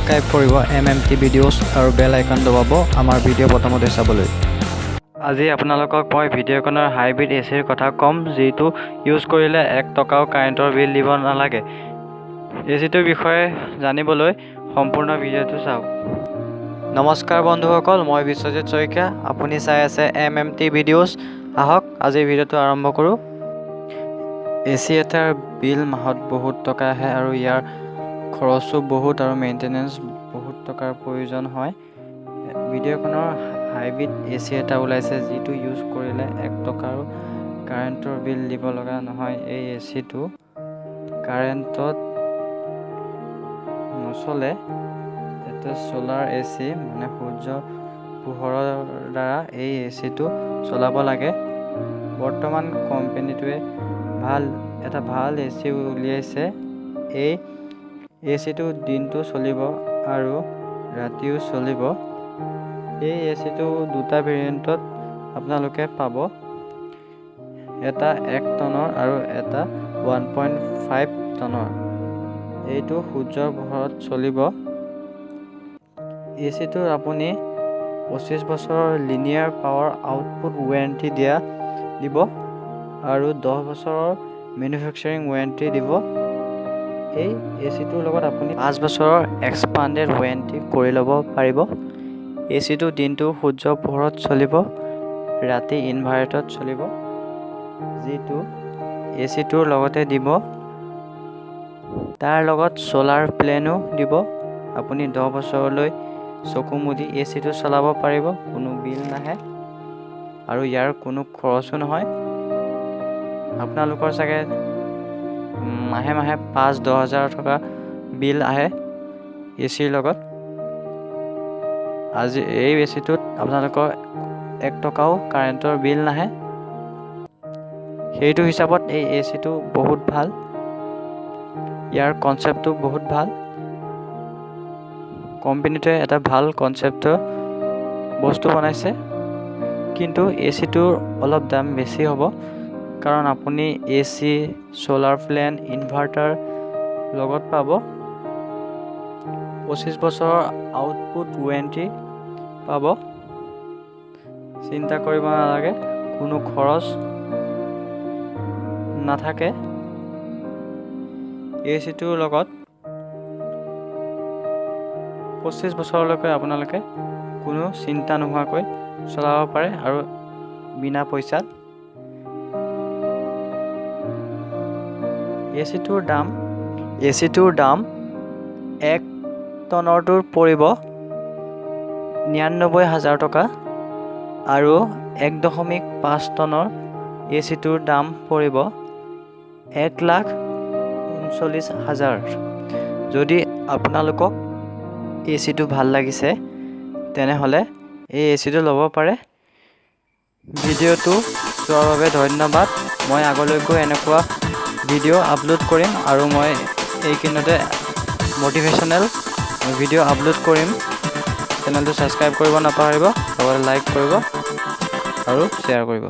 Subscribe কৰিব M M T videos আৰু বেল icon দবাব আমাৰ ভিডিঅ' প্ৰথমতে চাবলৈ। আজি আপোনালোকক মই ভিডিঅ'খনৰ হাইব্ৰিড এ চিৰ কথা ক'ম, যিটো ইউজ কৰিলে 1 টকাও কাৰেণ্টৰ বিল দিব নালাগে। এ চিটোৰ বিষয়ে জানিবলৈ সম্পূৰ্ণ ভিডিঅ'টো চাওক। নমস্কাৰ বন্ধুসকল, মই বিশ্বজিৎ শইকীয়া, আপুনি চাই আছে এম এম টি ভিডিঅ'ছ। আহক, আজিৰ ভিডিঅ'টো আৰম্ভ কৰোঁ। এ চি এটাৰ বিল মাহত বহুত টকা আহে আৰু ইয়াৰ খৰচো বহুত আৰু মেইনটেনেঞ্চ বহুত টকাৰ প্ৰয়োজন হয়। ভিডিঅ'খনৰ হাইব্ৰিড এ চি এটা ওলাইছে, যিটো ইউজ কৰিলে 1 টকাৰো কাৰেণ্টৰ বিল দিব লগা নহয়। এই এ চিটো কাৰেণ্টত নচলে। এটা চ'লাৰ এ চি, মানে সূৰ্য পোহৰৰ দ্বাৰা এই এ চিটো চলাব লাগে। বৰ্তমান কোম্পেনীটোৱে এটা ভাল এ চি উলিয়াইছে। এই এ চিটো দিনটো চলিব আৰু ৰাতিও চলিব। এই এ চিটো দুটা ভেৰিয়েণ্টত আপোনালোকে পাব, এটা 1 টনৰ আৰু এটা 1.5 টনৰ। এইটো সূৰ্যৰ পোহৰত চলিব। এ চিটোৰ আপুনি 25 বছৰৰ লিনিয়াৰ পাৱাৰ আউটপুট ৱেৰেণ্টি দিব আৰু 10 বছৰৰ মেনুফেকচাৰিং ৱেৰেণ্টি দিব। এই এ চিটোৰ লগত আপুনি 5 বছৰৰ এক্সপাণ্ডেড ৱেৰেণ্টি কৰি ল'ব পাৰিব। এ চিটো দিনটো সূৰ্যৰ পোহৰত চলিব, ৰাতি ইনভাৰ্টাৰত চলিব, যিটো এ চিটোৰ লগতে দিব। তাৰ লগত চ'লাৰ প্লেনো দিব। আপুনি 10 বছৰলৈ চকু মুদি এ চিটো চলাব পাৰিব, কোনো বিল নাহে আৰু ইয়াৰ কোনো খৰচো নহয়। আপোনালোকৰ চাগে মাহে মাহে 5-10 হাজাৰ টকা বিল আহে এ চিৰ লগত। আজি এই এ চিটোত আপোনালোকৰ 1 টকাও কাৰেণ্টৰ বিল নাহে। সেইটো হিচাপত এই এ চিটো বহুত ভাল। ইয়াৰ কনচেপ্টটো বহুত ভাল। কোম্পেনীটোৱে এটা ভাল কনচেপ্টৰ বস্তু বনাইছে। কিন্তু এ চিটোৰ অলপ দাম বেছি হ'ব, কাৰণ আপুনি এ চি, চ'লাৰ প্লেন, ইনভাৰ্টাৰ লগত পাব, 25 বছৰৰ আউটপুট ৱেৰেণ্টি পাব। চিন্তা কৰিব নালাগে, কোনো খৰচ নাথাকে। এ চিটোৰ লগত 25 বছৰলৈকে আপোনালোকে কোনো চিন্তা নোহোৱাকৈ চলাব পাৰে আৰু বিনা পইচাত। এ চিটোৰ দাম 1 টনৰটোৰ পৰিব 99 হাজাৰ টকা আৰু 1.5 টনৰ এ চিটোৰ দাম পৰিব 1,39,000। যদি আপোনালোকক এ চিটো ভাল লাগিছে, তেনেহ'লে এই এ চিটো ল'ব পাৰে। ভিডিঅ'টো চোৱাৰ বাবে ধন্যবাদ। মই আগলৈকো এনেকুৱা ভিডিঅ' আপলোড কৰিম আৰু মই এইকেইদিনতে মটিভেশ্যনেল ভিডিঅ' আপলোড কৰিম। চেনেলটো ছাবস্ক্ৰাইব কৰিব নাপাহৰিব, লগতে লাইক কৰিব আৰু শ্বেয়াৰ কৰিব।